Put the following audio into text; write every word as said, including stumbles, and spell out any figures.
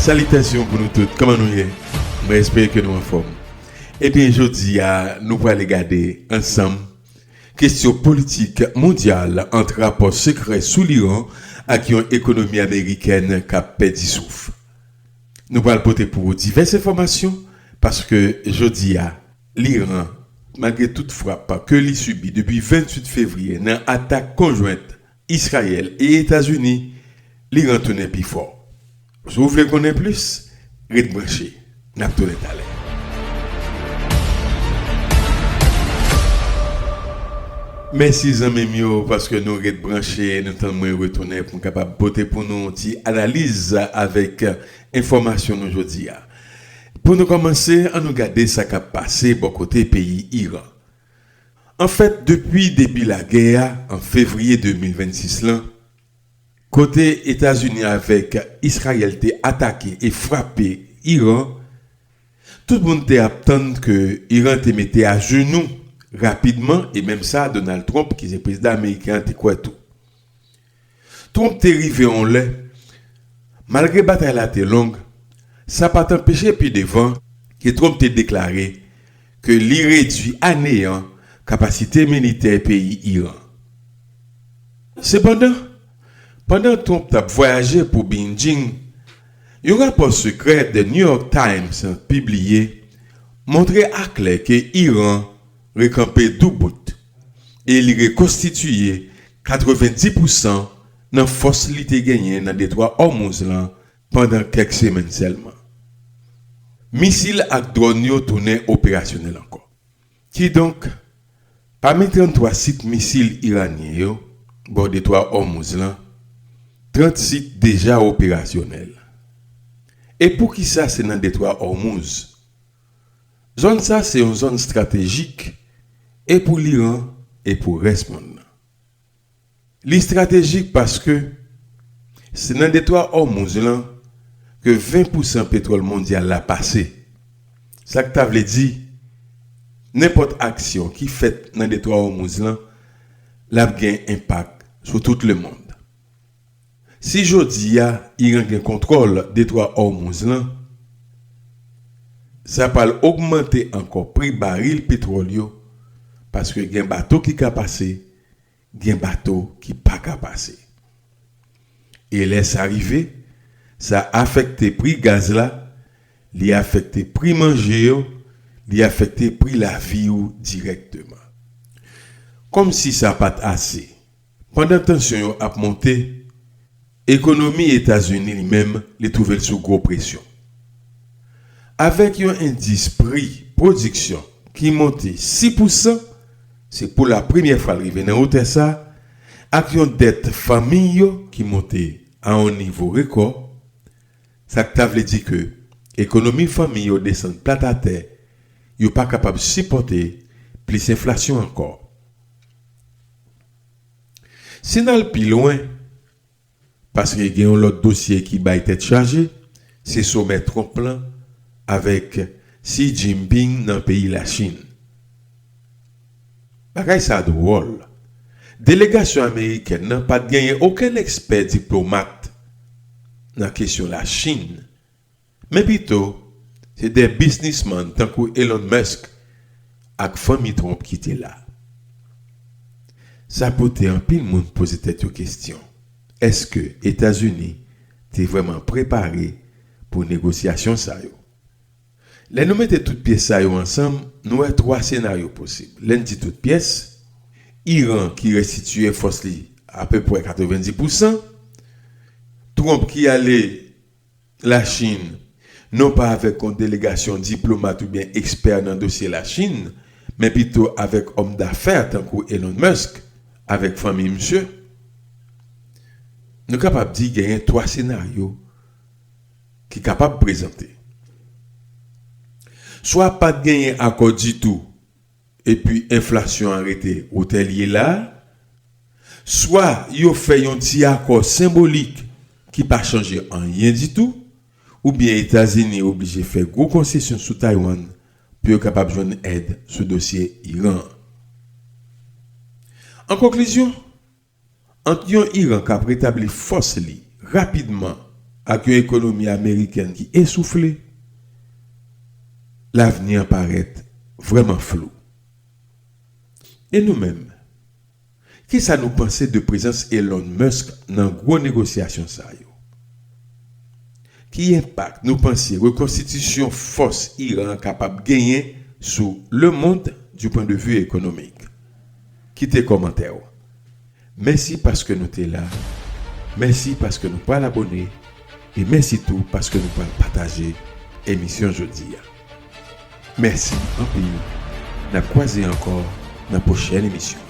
Salitasyon pou nou tout, kòman nou ye? Mwen espere ke nou anfòm. Ebyen, jodi a, nou prale gade ansanm kesyon politik mondyal ant rapò sekrè sou Liran ak yon ekonomi amerikèn k ap pèdi souf. Nou pral pote pou ou divès enfòmasyon, paske jodi a, Liran, malgre tout frap ke li sibi depi venntuit fevriye nan atak konjwent Izrayèl e Etazini, Liran tounen pi fò. Si w vle konnen plis, ret branche. N ap tounen talè. Mèsi zanmi m yo, paske nou ret branche, nou tann mwen retounen pou m kapab pote pou nou ti analiz avèk enfòmasyon nou jodi a. Pou nou kòmanse, ann nou gade sa k ap pase bò kote peyi Iran. Anfèt, depi debi lagè a, an fevriye de mil vennsis lan, kote Etazini avèk Izrayèl te atake e frape Iran, tout moun te ap tann ke Iran te mete ajenou rapidman, e menm sa, Donald Trump, ki se prezidan ameriken an, te kwè tou. Trump te rive yon lè, malgre batay la te long, sa pa t anpeche pi devan ke Trump te deklare ke li redui a neyan kapasite militè peyi Iran. Sepandan, pandan Trump t ap vwayaje pou Beijing, yon rapò sekrè The New York Times pibliye montre aklè ke Iran rekanpe doubout e li rekonstitiye katrevenndis pousan nan fòs li te genyen nan Detwa Òmouz lan pandan kèk semèn sèlman. Misil ak dwòn yo tounen operasyonèl ankò. Kidonk, pami tranntwa sit misil iranyen yo bò Detwa Òmouz lan, trant sit deja operasyonèl. E poukisa se nan Detwa Òmouz? Zòn sa se yon zòn estratejik e pou Liran e pou rès monn nan. Li estratejik paske se nan Detwa Òmouz lan ke ven pousan petwòl mondyal la pase. Sa k ta vle di, nenpòt aksyon ki fèt nan Detwa Òmouz lan, l ap gen enpak sou tout lemonn. Si jodi a, Iran gen kontwòl Detwa Òmouz lan, sa pral ogmante ankò pri baril petwòl yo, paske gen bato ki ka pase, gen bato ki pa ka pase. E lè sa rive, sa afekte pri gaz la, li afekte pri manje yo, li afekte pri lavi w dirèkteman. Kòmsi sa pa t ase, pandan tansyon yo ap monte, ekonomi Etazini li menm, li twouve l sou gwo presyon. Avèk yon endis pri pwodiksyon ki monte sis pousan, se pou la premyè fwa l rive nan wotè sa, ak yon dèt fanmi yo ki monte a yon nivo rekò, sa k ta vle di ke ekonomi fanmi yo desann plat atè, yo pa kapab sipòte plis enflasyon ankò. Si n al pi lwen, paske gen yon lòt dosye ki bay tèt chaje, se somè Trump lan avèk Xi Jinping nan peyi Lachin. Bagay sa dwòl. Delegasyon amerikèn nan pa t genyen okenn ekspè diplomat nan kesyon Lachin, men pito, se de biznismann tankou Elon Musk ak fanmi Trump ki te la. Sa pote anpil moun poze tèt yo kesyon, èske Etazini te vrèman prepare pou negosyasyon sa yo? Lè nou mete tout pyès sa yo ansanm, nou wè twa senaryo posib. Lè n di tout pyès, Iran ki restitiye fòs li apeprè katrevenndis pousan, Trump ki ale Lachin, non pa avèk yon delegasyon diplomat oubyen ekspè nan dosye Lachin, men pito avèk òm dafè tankou Elon Musk, avèk fanmi misye. Nou kapab di genyen twa senaryo ki kapab prezante. Swa pa t genyen akò ditou, epi enflasyon an rete wotè l ye la, swa yo fè yon ti akò senbolik ki pa chanje anyen ditou, oubyen Etazini oblije fè gwo konsesyon sou Taiwan pou yo kapab jwenn èd sou dosye Iran an. An konklizyon, ant yon Iran k ap retabli fòs li rapidman ak yon ekonomi amerikèn ki esoufle, lavni an parèt vrèman flou. E nou menm, kisa nou panse de prezans Elon Musk nan gwo negosyasyon sa yo? Ki enpak nou panse rekonstitisyon fòs Iran an kapab genyen sou lemonn du point de vue économique? Kite kòmantè w. Mèsi paske nou te la. Mèsi paske nou pral abòne. E mèsi tou paske nou pral pataje emisyon jodi a. Mèsi anpil. N ap kwaze ankò nan pwochèn emisyon.